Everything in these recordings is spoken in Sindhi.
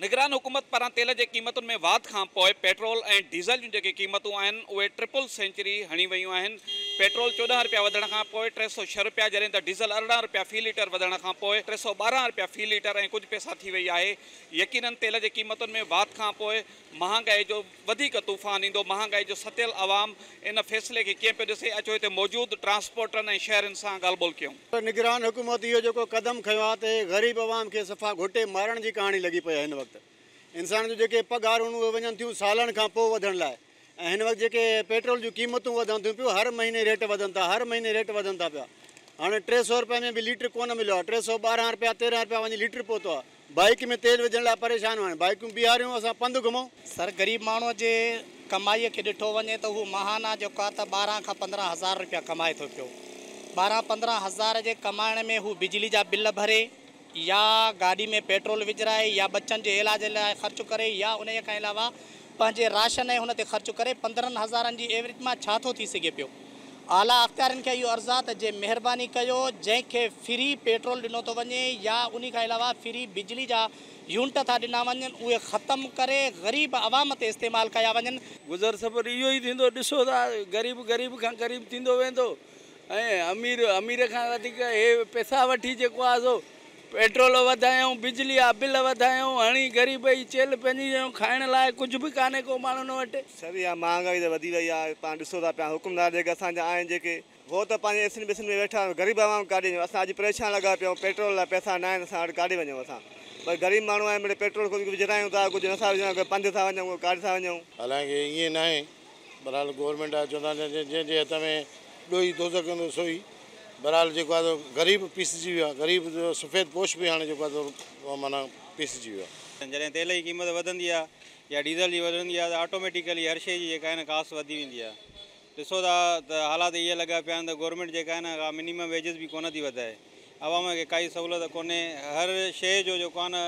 نگران حڪومت پاران تيل جي قيمتن ۾ واڌ کان پوء پيٽرول ۽ ڊيزل جون جيڪي قيمتون آهن اهي ٽرپل سينچري هڻي ويون آهن. پيٽرول 14 رپيا وڌڻ کان پوء 306 رپيا جڏهن ته ڊيزل 18 رپيا في ليٽر وڌڻ کان پوء 312 رپيا في ليٽر ۽ ڪجهه پئسا ٿي وئي آهي. يقينن تيل جي قيمتن ۾ واڌ کان پوء مهانگائي جو وڌيڪ طوفان ايندو، مهانگائي جو ستيل عوام ان فيصلي کي ڪيئن پيو ڏسي، اچو هتي موجود ٽرانسپورٽرن ۽ شهرين سان ڳالهه ٻولهه ڪيون. نگران حڪومت اهو جيڪو قدم کنيو آهي ته غريب عوام کي صفا گهٽي مارڻ جي ڪهاڻي لڳي پئي آهي هن وقت انسان جون جيڪي پگهارون اهي وڃن ٿيون سالن کان پوء وڌڻ لاء ۽ هن وقت جيڪي پيٽرول جون قيمتون وڌن ٿيون پيون هر مهيني ريٽ وڌن ٿا هر مهيني ريٽ وڌن ٿا پيا هاڻي 300 رپئي ۾ به ليٽر ڪونه مليو آهي 312 رپيا 13 رپيا وڃي ليٽر پهتو آهي بائيڪ ۾ تيل وجهڻ لاء پريشان آهن بائيڪون بيهاريون اسان پنڌ گهمون. سر غريب ماڻهو جي ڪمائيء کي ڏٺو وڃي ته هو ماهانه جيڪو آهي ته 12 کان 15 هزار رپيا ڪمائي ٿو پيو. 12 15 هزار جي ڪمائڻ ۾ هو بجلي جا بل ڀري يا گاڏي ۾ پيٽرول وجهرائي يا ٻچن جي علاج لاء خرچ ڪري يا انهيء کان علاوه پنهنجي راشن ۽ هن تي خرچ ڪري 15 هزارن جي ايوريج مان ڇا ٿو ٿي سگهي پيو. اعليٰ اختيارين کي اهو عرض آ ته جي مهرباني ڪيو جنهن کي فري پيٽرول ڏنو ٿو وڃي يا انهي کان علاوه فري بجلي جا يونٽ ٿا ڏنا وڃن اهي ختم ڪري غريب عوام تي استعمال ڪيا وڃن. گذر سفر اهو ئي ٿيندو ڏسو ٿا غريب غريب کان غريب ٿيندو ويندو ۽ امير امير کان وڌيڪ هي پئسا وٺي جيڪو آ سو پيٽرول وڌايائون بجلي جا بل وڌايائون هڻي غريب جي چيلهه پنهنجي ڄڻ کائڻ لاء ڪجهه به ڪانهي ڪو ماڻهن وٽ. سر اها مهانگائي ته وڌي وئي آهي پاڻ ڏسو ٿا پيا حڪمدار جيڪي اسان جا آهن جيڪي هو ته پنهنجي ايسين ٻيسين ۾ ويٺا آهن غريب عوام ڪاڏي وڃون اسان اڄ پريشان لڳا پيا آهيون پيٽرول لاء پئسا نه آهن اسان وٽ ڪاڏي وڃون اسان بس غريب ماڻهو آهيون مڙئي پيٽرول ڪجهه وجهرايون ٿا ڪجهه نٿا وجهرايون ڪجهه پنڌ ٿا وڃون ڪجهه ڪاڏي ٿا وڃون. حالانڪه ائين ناهي بهرحال گورنمينٽ آ چوندا آهن جنهن جي هٿ ۾ ڏوئي دوزخ ڪندو سوئي بهرحال جيڪو آ سو غريب پيسجي ويو آ غريب سفيد پوش به هاڻي جيڪو آ سو معنيٰ پيسجي ويو آ. جڏهن تيل جي قيمت وڌندي آ يا ڊيزل جي وڌندي آ ته آٽوميٽيڪلي هر شيء جي جيڪا آهي نه ڪاسٽ وڌي ويندي آ ڏسو ٿا ته حالات اهي لڳا پيا آهن ته گورنمينٽ جيڪا آهي نه ڪا منيمم ويجز به ڪونه ٿي وڌائي عوام کي ڪائي سهولت ڪونهي هر شيء جو جيڪو آهي نه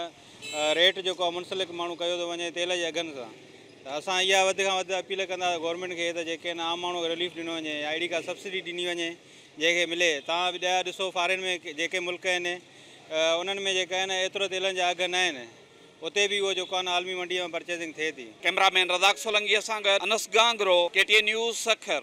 ريٽ جيڪو آهي منسلڪ ماڻهو ڪيو ٿو وڃي تيل جي اگهن سان ته اسان اها وڌ کان وڌ اپيل ڪندا گورنمينٽ کي ته جيڪي آهن عام ماڻهو کي رليف ڏنو وڃي يا اهڙي ڪا سبسڊي ڏني وڃي جنهن کي ملي توهان به ٻيا ڏسو فارين ۾ جيڪي ملڪ آهن انهن ۾ جيڪا آهن ايترو تيلن جا اگهه نه آهن اتي به اهو جيڪو آهي نه عالمي منڊي ۾ پرچيزنگ ٿئي ٿي. ڪئميرا مين رزاق سولنگيء سان گڏ Anas Gangro, K T N news, Sukkur.